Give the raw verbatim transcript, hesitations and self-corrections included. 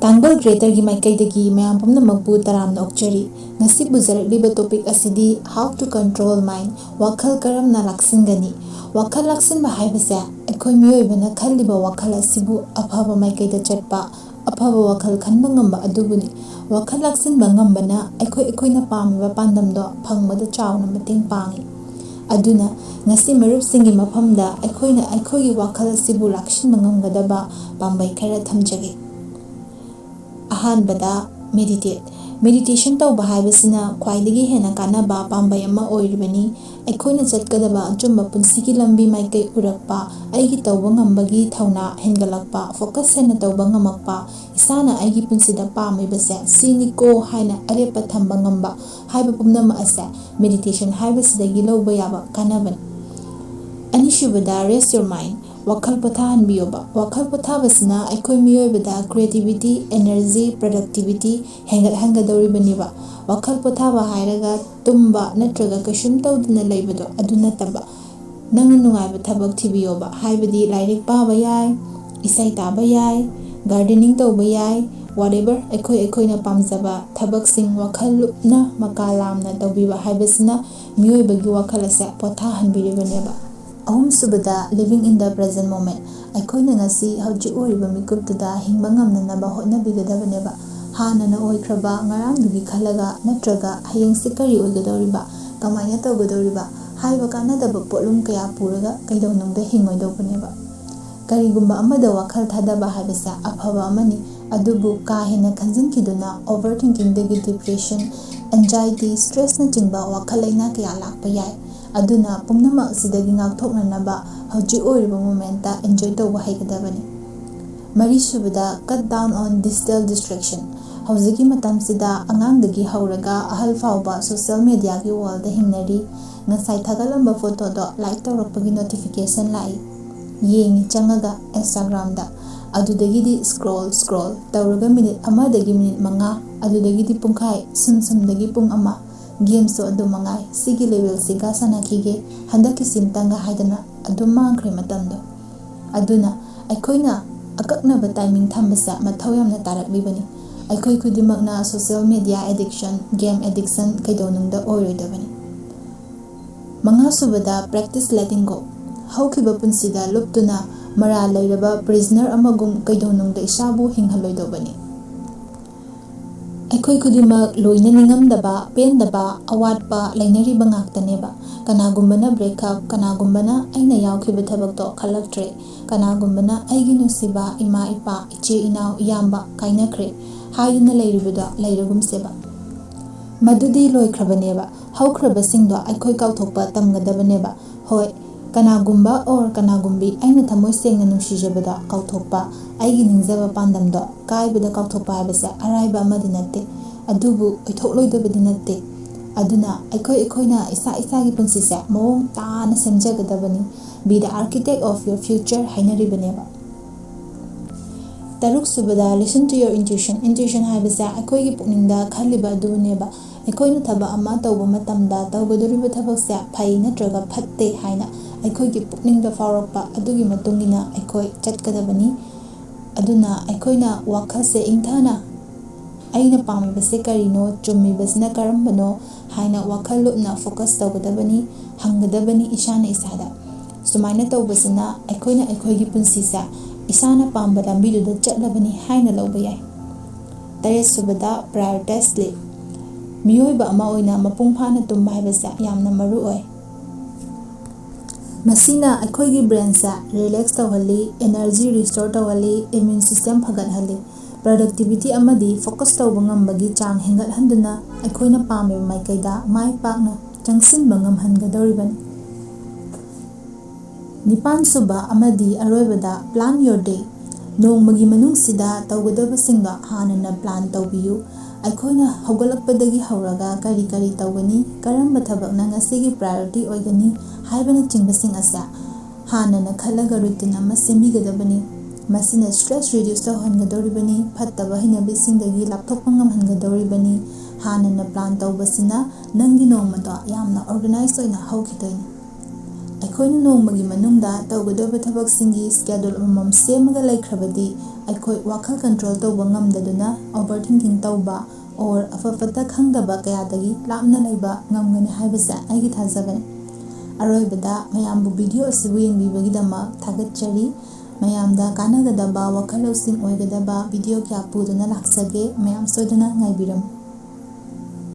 ꯇꯥꯡꯕꯜ ꯀ꯭ꯔꯤꯌꯦꯇꯔꯒꯤ ꯃꯥꯏꯀꯩꯗꯒꯤ ꯃꯌꯥꯝ ꯄꯨꯝꯅꯃꯛꯄꯨ ꯇꯔꯥꯝꯅ ꯑꯣꯛꯆꯔꯤ꯫ ꯉꯁꯤ ꯄꯨꯖꯔꯛꯂꯤꯕ ꯇꯣꯄꯤꯛ ꯑꯁꯤꯗꯤ How to Control Mind, ꯋꯥꯈꯜ ꯀꯔꯝꯅ ꯂꯥꯛꯁꯤꯟꯒꯅꯤ? ꯋꯥꯈꯜ ꯂꯥꯛꯁꯤꯟꯕ ꯍꯥꯏꯕꯁꯦ ꯑꯩꯈꯣꯏ ꯃꯤꯑꯣꯏꯕꯅ ꯈꯜꯂꯤꯕ ꯋꯥꯈꯜ ꯑꯁꯤꯕꯨ ꯑꯐꯕ ꯃꯥꯏꯀꯩꯗ ꯆꯠꯄ, ꯑꯐꯕ ꯋꯥꯈꯜ ꯈꯟꯕ ꯉꯝꯕ ꯑꯗꯨꯕꯨꯅꯤ꯫ ꯋꯥꯈꯜ ꯂꯥꯛꯁꯤꯟꯕ ꯉꯝꯕꯅ ꯑꯩꯈꯣꯏ ꯑꯩꯈꯣꯏꯅ ꯄꯥꯝꯃꯤꯕ ꯄꯥꯟꯗꯝꯗꯣ ꯐꯪꯕꯗ ꯆꯥꯎꯅ ꯃꯇꯦꯡ ꯄꯥꯡꯏ꯫ ꯑꯗꯨꯅ ꯉꯁꯤ ꯃꯔꯨꯞꯁꯤꯡꯒꯤ ꯃꯐꯝꯗ ꯑꯩꯈꯣꯏꯅ ꯑꯩꯈꯣꯏꯒꯤ ꯋꯥꯈꯜ ꯑꯁꯤꯕꯨ ꯂꯥꯛꯁꯤꯟꯕ ꯉꯝꯒꯗꯕ ꯄꯥꯝꯕꯩ ꯈꯔ ꯊꯝꯖꯒꯦ꯫ ꯑꯍꯥꯟꯕꯗ, ꯃꯦꯗꯤꯇꯦꯠ꯫ ꯃꯦꯗꯤꯇꯦꯁꯟ ꯇꯧꯕ ꯍꯥꯏꯕꯁꯤꯅ ꯈ꯭ꯋꯥꯏꯗꯒꯤ ꯍꯦꯟꯅ ꯀꯥꯟꯅꯕ ꯄꯥꯝꯕꯩ ꯑꯃ ꯑꯣꯏꯔꯤꯕꯅꯤ꯫ ꯑꯩꯈꯣꯏꯅ ꯆꯠꯀꯗꯕ ꯑꯆꯨꯝꯕ ꯄꯨꯟꯁꯤꯒꯤ ꯂꯝꯕꯤ ꯃꯥꯏꯀꯩ ꯎꯔꯛꯄ, ꯑꯩꯒꯤ ꯇꯧꯕ ꯉꯝꯕꯒꯤ ꯊꯧꯅꯥ ꯍꯦꯟꯒꯠꯂꯛꯄ, ꯐꯣꯀꯁ ꯍꯦꯟꯅ ꯇꯧꯕ ꯉꯝꯃꯛꯄ, ꯏꯁꯥꯅ ꯑꯩꯒꯤ ꯄꯨꯟꯁꯤꯗ ꯄꯥꯝꯃꯤꯕꯁꯦ ꯁꯤꯅꯤꯀꯣ ꯍꯥꯏꯅ ꯑꯔꯦꯞꯄ ꯊꯝꯕ ꯉꯝꯕ ꯍꯥꯏꯕ ꯄꯨꯝꯅꯃꯛ ꯑꯁꯦ ꯃꯦꯗꯤꯇꯦꯁꯟ ꯍꯥꯏꯕꯁꯤꯗꯒꯤ ꯂꯧꯕ ꯌꯥꯕ ꯀꯥꯟꯅꯕꯅꯤ꯫ ꯑꯅꯤꯁꯨꯕꯗ, rest your mind꯫ ꯋꯥꯈꯜ ꯄꯣꯊꯥꯍꯟꯕꯤꯌꯣꯕ꯫ ꯋꯥꯈꯜ ꯄꯣꯊꯥꯕꯁꯤꯅ ꯑꯩꯈꯣꯏ ꯃꯤꯑꯣꯏꯕꯗ ꯀ꯭ꯔꯤꯌꯦꯇꯤꯕꯤꯇꯤ, ꯑꯦꯅꯔꯖꯤ, ꯄ꯭ꯔꯗꯛꯇꯤꯕꯤꯇꯤ ꯍꯦꯟꯒꯠꯍꯟꯒꯗꯧꯔꯤꯕꯅꯦꯕ꯫ ꯋꯥꯈꯜ ꯄꯣꯊꯥꯕ ꯍꯥꯏꯔꯒ ꯇꯨꯝꯕ ꯅꯠꯇ꯭ꯔꯒ ꯀꯩꯁꯨꯝ ꯇꯧꯗꯅ ꯂꯩꯕꯗꯣ ꯑꯗꯨ ꯅꯠꯇꯕ, ꯅꯪꯅ ꯅꯨꯡꯉꯥꯏꯕ ꯊꯕꯛ ꯊꯤꯕꯤꯌꯣꯕ, ꯍꯥꯏꯕꯗꯤ ꯂꯥꯏꯔꯤꯛ ꯄꯥꯕ ꯌꯥꯏ, ꯏꯁꯩ ꯇꯥꯕ ꯌꯥꯏ, ꯒꯥꯔꯗꯦꯅꯤꯡ ꯇꯧꯕ ꯌꯥꯏ, whatever ꯑꯩꯈꯣꯏ ꯑꯩꯈꯣꯏꯅ ꯄꯥꯝꯖꯕ ꯊꯕꯛꯁꯤꯡ ꯋꯥꯈꯜ ꯂꯨꯞꯅ ꯃꯀꯥ ꯂꯥꯝꯅ ꯇꯧꯕꯤꯕ ꯍꯥꯏꯕꯁꯤꯅ ꯃꯤꯑꯣꯏꯕꯒꯤ ꯋꯥꯈꯜ ꯑꯁꯦ ꯄꯣꯊꯥꯍꯟꯕꯤꯔꯤꯕꯅꯦꯕ꯫ ꯑꯍꯨꯝꯁꯨꯕꯗ, living in the present moment꯫ ꯑꯩꯈꯣꯏꯅ ꯉꯁꯤ ꯍꯧꯖꯤꯛ ꯑꯣꯏꯔꯤꯕ ꯃꯤꯀꯨꯞꯇꯨꯗ ꯍꯤꯡꯕ ꯉꯝꯅꯅꯕ ꯍꯣꯠꯅꯕꯤꯒꯗꯕꯅꯦꯕ꯫ ꯍꯥꯟꯅꯅ ꯑꯣꯏꯈ꯭ꯔꯕ ꯉꯔꯥꯡꯗꯨꯒꯤ ꯈꯜꯂꯒ ꯅꯠꯇ꯭ꯔꯒ ꯍꯌꯦꯡꯁꯦ ꯀꯔꯤ ꯑꯣꯏꯒꯗꯧꯔꯤꯕ, ꯀꯃꯥꯏꯅ ꯇꯧꯒꯗꯧꯔꯤꯕ ꯍꯥꯏꯕ ꯀꯥꯟꯅꯗꯕ ꯄꯣꯠꯂꯨꯝ ꯀꯌꯥ ꯄꯨꯔꯒ ꯀꯩꯗꯧꯅꯨꯡꯗ ꯍꯤꯡꯉꯣꯏꯗꯧꯕꯅꯦꯕ꯫ ꯀꯔꯤꯒꯨꯝꯕ ꯑꯃꯗ ꯋꯥꯈꯜ ꯊꯥꯗꯕ ꯍꯥꯏꯕꯁꯦ ꯑꯐꯕ ꯑꯃꯅꯤ, ꯑꯗꯨꯕꯨ ꯀꯥ ꯍꯦꯟꯅ ꯈꯟꯖꯤꯟꯈꯤꯗꯨꯅ overthinkingꯗꯒꯤ depression, anxiety, stressꯅꯆꯤꯡꯕ ꯋꯥꯈꯜ ꯂꯩꯅꯥ ꯀꯌꯥ ꯂꯥꯛꯄ ꯌꯥꯏ꯫ ꯑꯗꯨꯅ ꯄꯨꯝꯅꯃꯛ ꯑꯁꯤꯗꯒꯤ ꯉꯥꯛꯊꯣꯛꯅꯅꯕ ꯍꯧꯖꯤꯛ ꯑꯣꯏꯔꯤꯕ momentꯇ enjoy ꯇꯧꯕ ꯍꯩꯒꯗꯕꯅꯤ꯫ ꯃꯔꯤꯁꯨꯕꯗ, cut down on digital distraction꯫ ꯍꯧꯖꯤꯛꯀꯤ ꯃꯇꯝꯁꯤꯗ ꯑꯉꯥꯡꯗꯒꯤ ꯍꯧꯔꯒ ꯑꯍꯜ ꯐꯥꯎꯕ social mediaꯒꯤ worldꯗ ꯍꯤꯡꯅꯔꯤ꯫ ꯉꯁꯥꯏ ꯊꯥꯒꯠꯂꯝꯕ photoꯗꯣ like ꯇꯧꯔꯛꯄꯒꯤ notification ꯂꯥꯛꯏ꯫ ꯌꯦꯡꯉꯤ ꯆꯪꯉꯒ Instagramꯗ꯫ ꯑꯗꯨꯗꯒꯤꯗꯤ scroll, scroll ꯇꯧꯔꯒ ꯃꯤꯅꯤꯠ ꯑꯃꯗꯒꯤ ꯃꯤꯅꯤꯠ ꯃꯉꯥ, ꯑꯗꯨꯗꯒꯤꯗꯤ ꯄꯨꯡꯈꯥꯏ, ꯁꯨꯝ ꯁꯨꯝꯗꯒꯤ ꯄꯨꯡ ꯑꯃ꯫ Gamesꯁꯨ ꯑꯗꯨ ꯃꯉꯥꯏ꯫ ꯁꯤꯒꯤ levelꯁꯤꯒ ꯁꯥꯟꯅꯈꯤꯒꯦ, ꯍꯟꯗꯛꯀꯤꯁꯤꯝꯇꯪꯒ ꯍꯥꯏꯗꯅ ꯑꯗꯨꯝ ꯃꯥꯡꯈ꯭ꯔꯦ ꯃꯇꯝꯗꯣ꯫ ꯑꯗꯨꯅ ꯑꯩꯈꯣꯏꯅ ꯑꯀꯛꯅꯕ timing ꯊꯝꯕꯁꯦ ꯃꯊꯧ ꯌꯥꯝꯅ ꯇꯥꯔꯛꯂꯤꯕꯅꯤ꯫ ꯑꯩꯈꯣꯏ ꯈꯨꯗꯤꯡꯃꯛꯅ social media addiction, game addiction ꯀꯩꯗꯧꯅꯨꯡꯗ ꯑꯣꯏꯔꯣꯏꯗꯕꯅꯤ꯫ ꯃꯉꯥꯁꯨꯕꯗ, practice letting go꯫ ꯍꯧꯈꯤꯕ ꯄꯨꯟꯁꯤꯗ ꯂꯨꯞꯇꯨꯅ ꯃꯔꯥꯜ ꯂꯩꯔꯕ prisoner ꯑꯃꯒꯨꯝ ꯀꯩꯗꯧꯅꯨꯡꯗ ꯏꯁꯥꯕꯨ ꯍꯤꯡꯍꯜꯂꯣꯏꯗꯧꯕꯅꯤ꯫ ꯑꯩꯈꯣꯏ ꯈꯨꯗꯤꯡꯃꯛ ꯂꯣꯏꯅ ꯅꯤꯡꯉꯝꯗꯕ, ꯄꯦꯟꯗꯕ, ꯑꯋꯥꯠꯄ ꯂꯩꯅꯔꯤꯕ ꯉꯥꯛꯇꯅꯦꯕ꯫ ꯀꯅꯥꯒꯨꯝꯕꯅ break up, ꯀꯅꯥꯒꯨꯝꯕꯅ ꯑꯩꯅ ꯌꯥꯎꯈꯤꯕ ꯊꯕꯛꯇꯣ ꯈꯜꯂꯛꯇ꯭ꯔꯦ, ꯀꯅꯥꯒꯨꯝꯕꯅ ꯑꯩꯒꯤ ꯅꯨꯡꯁꯤꯕ ꯏꯃꯥ ꯏꯄꯥ, ꯏꯆꯦ ꯏꯅꯥꯎ, ꯏꯌꯥꯝꯕ ꯀꯥꯏꯅꯈ꯭ꯔꯦ ꯍꯥꯏꯗꯨꯅ ꯂꯩꯔꯤꯕꯗꯣ ꯂꯩꯔꯒꯨꯝꯁꯦꯕ꯫ ꯃꯗꯨꯗꯤ ꯂꯣꯏꯈ꯭ꯔꯕꯅꯦꯕ꯫ ꯍꯧꯈ꯭ꯔꯕꯁꯤꯡꯗꯣ ꯑꯩꯈꯣꯏ ꯀꯥꯎꯊꯣꯛꯄ ꯇꯝꯒꯗꯕꯅꯦꯕ꯫ ꯍꯣꯏ, ꯀꯅꯥꯒꯨꯝꯕ or ꯀꯅꯥꯒꯨꯝꯕꯤ ꯑꯩꯅ ꯊꯃꯣꯏ ꯁꯦꯡꯅ ꯅꯨꯡꯁꯤꯖꯕꯗꯣ ꯀꯥꯎꯊꯣꯛꯄ, ꯑꯩꯒꯤ ꯅꯤꯡꯖꯕ ꯄꯥꯟꯗꯝꯗꯣ ꯀꯥꯏꯕꯗ ꯀꯥꯎꯊꯣꯛꯄ ꯍꯥꯏꯕꯁꯦ ꯑꯔꯥꯏꯕ ꯑꯃꯗꯤ ꯅꯠꯇꯦ꯫ ꯑꯗꯨꯕꯨ ꯑꯣꯏꯊꯣꯛꯂꯣꯏꯗꯕꯗꯤ ꯅꯠꯇꯦ꯫ ꯑꯗꯨꯅ ꯑꯩꯈꯣꯏ ꯑꯩꯈꯣꯏꯅ ꯏꯁꯥ ꯏꯁꯥꯒꯤ ꯄꯨꯟꯁꯤꯁꯦ ꯃꯑꯣꯡ ꯇꯥꯅ ꯁꯦꯝꯖꯒꯗꯕꯅꯤ꯫ Be the architect of your future ꯍꯥꯏꯅꯔꯤꯕꯅꯦꯕ꯫ ꯇꯔꯨꯛ ꯁꯨꯕꯗ, listen to your intuition꯫ Intuition ꯍꯥꯏꯕꯁꯦ ꯑꯩꯈꯣꯏꯒꯤ ꯄꯨꯛꯅꯤꯡꯗ ꯈꯜꯂꯤꯕ ꯑꯗꯨꯅꯦꯕ꯫ ꯑꯩꯈꯣꯏꯅ ꯊꯕꯛ ꯑꯃ ꯇꯧꯕ ꯃꯇꯝꯗ ꯇꯧꯒꯗꯧꯔꯤꯕ ꯊꯕꯛꯁꯦ ꯐꯩ ꯅꯠꯇ꯭ꯔꯒ ꯐꯠꯇꯦ ꯍꯥꯏꯅ ꯑꯩꯈꯣꯏꯒꯤ ꯄꯨꯛꯅꯤꯡꯗ ꯐꯥꯎꯔꯛꯄ ꯑꯗꯨꯒꯤ ꯃꯇꯨꯡ ꯏꯟꯅ ꯑꯩꯈꯣꯏ ꯆꯠꯀꯗꯕꯅꯤ꯫ ꯑꯗꯨꯅ ꯑꯩꯈꯣꯏꯅ ꯋꯥꯈꯜꯁꯦ ꯏꯪꯊꯅ, "ꯑꯩꯅ ꯄꯥꯝꯃꯤꯕꯁꯦ ꯀꯔꯤꯅꯣ? ꯆꯨꯝꯃꯤꯕꯁꯤꯅ ꯀꯔꯝꯕꯅꯣ?" ꯍꯥꯏꯅ ꯋꯥꯈꯜ ꯂꯨꯞꯅ focus ꯇꯧꯒꯗꯕꯅꯤ, ꯍꯪꯒꯗꯕꯅꯤ ꯏꯁꯥꯅ ꯏꯁꯥꯗ꯫ ꯁꯨꯃꯥꯏꯅ ꯇꯧꯕꯁꯤꯅ ꯑꯩꯈꯣꯏꯅ ꯑꯩꯈꯣꯏꯒꯤ ꯄꯨꯟꯁꯤꯁꯦ ꯏꯁꯥꯅ ꯄꯥꯝꯕ ꯂꯝꯕꯤꯗꯨꯗ ꯆꯠꯂꯕꯅꯤ ꯍꯥꯏꯅ ꯂꯧꯕ ꯌꯥꯏ꯫ ꯇꯔꯦꯠ ꯁꯨꯕꯗ, prioritize sleep꯫ ꯃꯤꯑꯣꯏꯕ ꯑꯃ ꯑꯣꯏꯅ ꯃꯄꯨꯡ ꯐꯥꯅ ꯇꯨꯝꯕ ꯍꯥꯏꯕꯁꯦ ꯌꯥꯝꯅ ꯃꯔꯨ ꯑꯣꯏ꯫ ꯃꯁꯤꯅ ꯑꯩꯈꯣꯏꯒꯤ brainꯁꯦ relax ꯇꯧꯍꯜꯂꯤ, energy restore ꯇꯧꯍꯜꯂꯤ, immune system ꯐꯒꯠꯍꯜꯂꯤ꯫ Productivity ꯑꯃꯗꯤ focus ꯇꯧꯕ ꯉꯝꯕꯒꯤ ꯆꯥꯡ ꯍꯦꯟꯒꯠꯍꯟꯗꯨꯅ ꯑꯩꯈꯣꯏꯅ ꯄꯥꯝꯃꯤꯕ ꯃꯥꯏꯀꯩꯗ ꯃꯥꯏ ꯄꯥꯛꯅ ꯆꯪꯁꯤꯟꯕ ꯉꯝꯍꯟꯒꯗꯧꯔꯤꯕꯅꯤ꯫ ꯅꯤꯄꯥꯟ ꯁꯨꯕ ꯑꯃꯗꯤ ꯑꯔꯣꯏꯕꯗ, plan your day꯫ ꯅꯣꯡꯃꯒꯤ ꯃꯅꯨꯡꯁꯤꯗ ꯇꯧꯒꯗꯕꯁꯤꯡꯗꯣ ꯍꯥꯟꯅꯅ plan ꯇꯧꯕꯤꯌꯨ꯫ ꯑꯩꯈꯣꯏꯅ ꯍꯧꯒꯠꯂꯛꯄꯗꯒꯤ ꯍꯧꯔꯒ ꯀꯔꯤ ꯀꯔꯤ ꯇꯧꯒꯅꯤ, ꯀꯔꯝꯕ ꯊꯕꯛꯅ ꯉꯁꯤꯒꯤ priority ꯑꯣꯏꯒꯅꯤ ꯍꯥꯏꯕꯅꯆꯤꯡꯕꯁꯤꯡ ꯑꯁꯦ ꯍꯥꯟꯅꯅ ꯈꯜꯂꯒ routine ꯑꯃ ꯁꯦꯝꯕꯤꯒꯗꯕꯅꯤ꯫ ꯃꯁꯤꯅ stress reduce ꯇꯧꯍꯟꯒꯗꯧꯔꯤꯕꯅꯤ, ꯐꯠꯇꯕ ꯍꯩꯅꯕꯤꯁꯤꯡꯗꯒꯤ ꯂꯥꯞꯊꯣꯛꯄ ꯉꯝꯍꯟꯒꯗꯧꯔꯤꯕꯅꯤ꯫ ꯍꯥꯟꯅꯅ plan ꯇꯧꯕꯁꯤꯅ ꯅꯪꯒꯤ ꯅꯣꯡꯃꯗꯣ ꯌꯥꯝꯅ organize ꯑꯣꯏꯅ ꯍꯧꯈꯤꯗꯣꯏꯅꯤ꯫ ꯑꯩꯈꯣꯏꯅ ꯅꯣꯡꯃꯒꯤ ꯃꯅꯨꯡꯗ ꯇꯧꯒꯗꯧꯕ ꯊꯕꯛꯁꯤꯡꯒꯤ ꯁ꯭ꯀꯦꯗꯨꯜ ꯑꯃꯃꯝ ꯁꯦꯝꯃꯒ ꯂꯩꯈ꯭ꯔꯕꯗꯤ, ꯑꯩꯈꯣꯏ ꯋꯥꯈꯜ ꯀꯟꯇ꯭ꯔꯣꯜ ꯇꯧꯕ ꯉꯝꯗꯗꯨꯅ ꯑꯣꯚꯔ ꯊꯤꯡꯀꯤꯡ ꯇꯧꯕ ꯑꯣꯔ ꯑꯐ ꯐꯠꯇ ꯈꯪꯗꯕ ꯀꯌꯥꯗꯒꯤ ꯂꯥꯞꯅ ꯂꯩꯕ ꯉꯝꯒꯅꯤ ꯍꯥꯏꯕꯁꯦ ꯑꯩꯒꯤ ꯊꯥꯖꯕꯅꯤ꯫ ꯑꯔꯣꯏꯕꯗ ꯃꯌꯥꯝꯕꯨ ꯚꯤꯗꯤꯑꯣ ꯑꯁꯤꯕꯨ ꯌꯦꯡꯕꯤꯕꯒꯤꯗꯃꯛ ꯊꯥꯒꯠꯆꯔꯤ꯫ ꯃꯌꯥꯝꯗ ꯀꯥꯟꯅꯒꯗꯕ ꯋꯥꯈꯜ ꯂꯧꯁꯤꯡ ꯑꯣꯏꯒꯗꯕ ꯚꯤꯗꯤꯑꯣ ꯀꯌꯥ ꯄꯨꯗꯨꯅ ꯂꯥꯛꯆꯒꯦ꯫ ꯃꯌꯥꯝ ꯁꯣꯏꯗꯅ ꯉꯥꯏꯕꯤꯔꯝꯃꯨ꯫